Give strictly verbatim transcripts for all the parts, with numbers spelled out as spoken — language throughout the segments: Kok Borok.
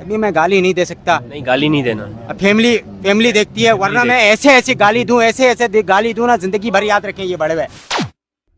नहीं, मैं गाली नहीं दे सकता। नहीं, गाली नहीं देना। फैमिली, फैमिली देखती है, वरना नहीं मैं ऐसे ऐसे गाली दूं, ऐसे ऐसे दे- गाली दूं ना, जिंदगी भर याद रखें ये बड़े भाई।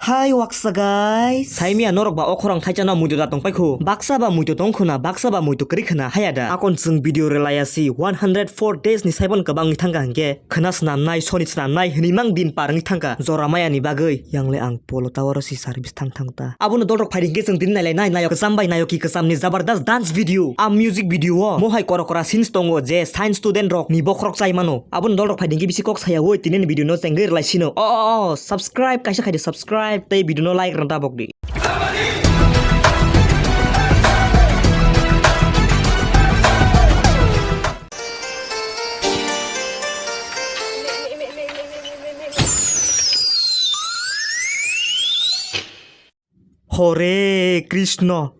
Hi, waksa guys. Saimia norok ba okhorang thaichanao muitu da tongpai khu. Baksa ba muitu tong khuna, baksa ba muitu kwrwi khuna, haya da. Akon chwng video rwlaiya si one hundred four days ni saiban kwbang wngwi thangkha hinkhe. Khwna snamnai, soni snamnai, hwnwi mang din par wngwi thangkha. Jora maya ni bagwi, yangle ang Polo Tower o si service thang thang ta. Abono dolrok phaidi hinkhe chwng tini nailai nai, nayok kwcham bai nayoki kwcham ni jabardast dance video. A music video o mohai kora kora scenes tongo je science student rok ni bokhorok chai mano. Abono dolrok phaidi hinkhe bisi kok saya oi tini ni video no chengwi rwlai sino. O, o, o, subscribe kaisa khaidi subscribe tei video no like rwna tabok di. Hore Krishna.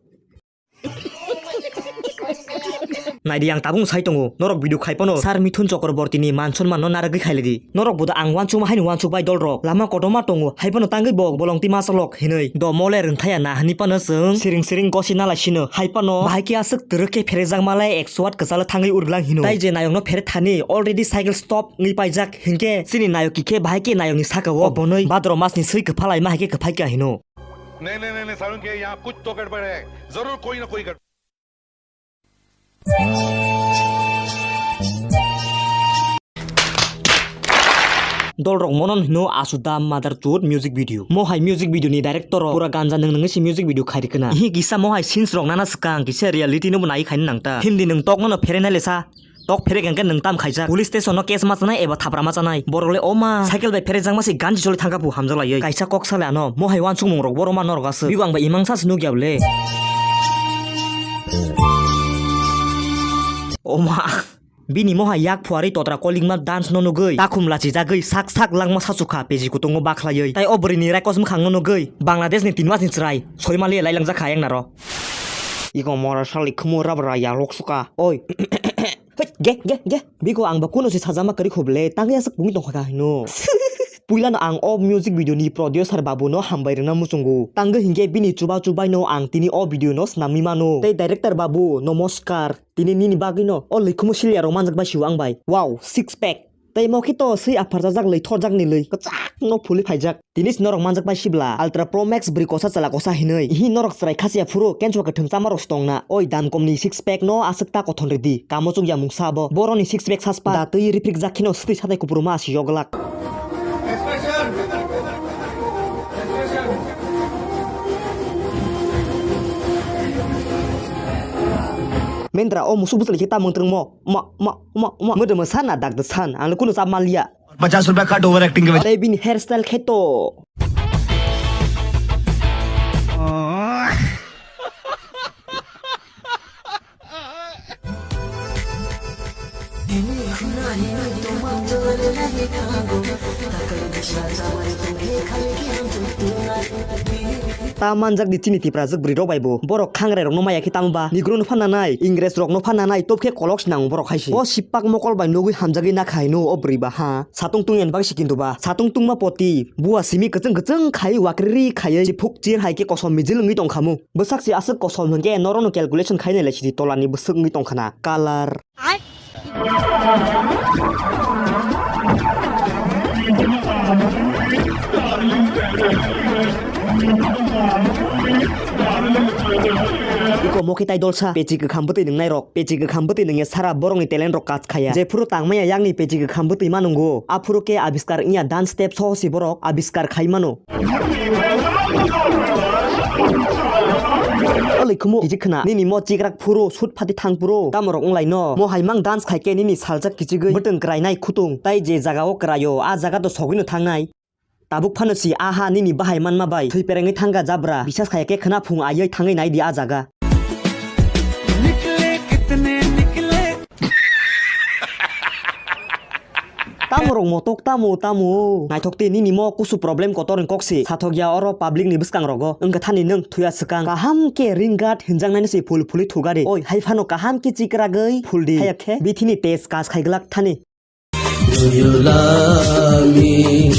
Naidi, ang tabung sai tongo, norok video khai pono Sir Mithun Chakraborty ni man sonman no narwgwi khailidi. Norok bodo ang uansukma haino uansuk bai dolrok lama kotorma tongo, hai pono tangwi bo bolong twi masalok hinwi do mole rwngthaya na hwnwi pono chwng siring siring gosi nalai sino, hai pono bahai khe aswk twrwk khe pherejakma lai ekso watt kwchalo thangwi urglang hino. Tai je nayokno phere thani already cycle stop wngwi paijak hinkhe chini nayok kikhe bahai khe nayokni saka o bonoi Bhadra masni swi kwphalai ma hai khe kwphai kha hino. नहीं, नहीं, नहीं, नहीं, सारुण के यहाँ कुछ तो गड़बड़ है, जरूर कोई ना कोई गड़बड़। Dolrok monon hino Asuda Mother Chut music video. Mohai music video ni director rok pura ganja nung nungwi se music video khairi kana. Ihi kisa mohai scenes rok nana swkang kisa reality no bo nai khaina nangta. Hindi nung tok no no phere nai lesa. Tok pherek hwnkhe nwng tam khaijak. Police station no case ma chanai eba thapra ma chanai. Borok le oma cycle bai pherejak ma se ganji choli thangkha phu hamjak laiwi. Kaisa kok sale ano mohai uansukmung rok borok ma norok aswk. Bigo ang bai imang sa se nukya bole. Oma. Bini mohai yak phuarwi totra kolikma dance no nugwi takhum lachijagwi sak sak langma sachukha peji kutungo bakhlaiwi. Tai o bwrwi ni raikos mwkhang no nugwi Bangladesh ni tin mas ni chwrai soimali lailangjak kha yang naro. Iko mora sali khumu rabra ya lok suka. Oi. Hei, ge, ge, ge. Biko ang ba kuno si sajama kari khoble, tangya sak bumi tongkha ka hino. Puila no ang o music video ni producer babu no hambai rwna muchungo. Tangwi hinkhe bini chuba chubai no ang tini o video no snamwi mano. Tei director babu, nomoskar. Tini nini bagwi no o lwikhumu silia rok manjak bai siwo ang bai. Wow, six pack. Tei mo khe to swi apharjajak lwi thorjak ni lwi kwchak no phuli phaijak. Tini si norok manjak bai sibla Ultra Pro Max bwrwi kosa chwla kosa hinwi. Ihi norok chwrai khasiya phuru kenswa kwthwng chama rok si tongna. Oi dam kom ni six pack no aswk ta kothon ridi. Kamo chukya mungsa bo. Boroni six pack saspa. Da twi riprik jak kheno swtwi satai kupuru ma si yoglak. Mendra o musuk bwsali khe tamung twrwngmo. Ma, ma, ma, ma. Mwdwmo san na dak de san. Ang le kunu chap manliya. पचास रुपया cut over acting के वजह Tei bini hairstyle khe to. Ta manjak di chini Tiprajwk bwrwi rok bai bo. Borok khangrai rok no maya khe tamo ba. Negro no phan nanai, Ingres rok no phan nanai, top khe kolok sinang borok hai se. O sipak mokol bai nugwi hamjagwi na khai no o bwrwi ba ha. Satung tungya ni bagwi si kintu ba. Satung tungma poti. Bua simi kwchwng kwchwng khai wakriri khaiwi. Chiphuk chir hai khe kosom mijil wngwi tongkhamu. Bwsak si aswk kosom hwnkhe norokno calculation khainai lai sidi tolani bwswk wngwi tongkhana. Color. Iko mokhe tai dolsa. Pechi kwkham bwtwi nwngnai rok. Pechi kwkham bwtwi nwngya sara borokni talent rok kaj khaya. Jephuru tangmaya yakni pechi kwkham bwtwi ma nwngo, aphuru khe abiskar wngya dance step soho si borok abiskar khai mano. O lwikhumu kichik khna, nini mo chikrak phuru, sut phati thang phuru, tamo rok wng lai no? Mo hai mang dance khai khe nini saljak kichigwi bwtwng kwrai nai khutung, tai je jaga o kwrai o, a jaga to sogwi no thang nai. Tabuk phano si, aha nini bahai manma bai thwi perengwi thangkha jabra, bisas khaya khe khna phung aiwi thangwi nai di a jaga. Tamo rok motok tamo tamo. Naithok te nini mo kusu problem kotor ni kok se. Sathok ya oro public ni bwskang rogo. Wngkha thani nwng thuya swkang. Kaham khe ring guard hinjak nai se phul phuli thuga de. Oi, hai phano kaham khe chikragwi phul di. Haya khe bithi ni test kas khai glak thani. Do you love me?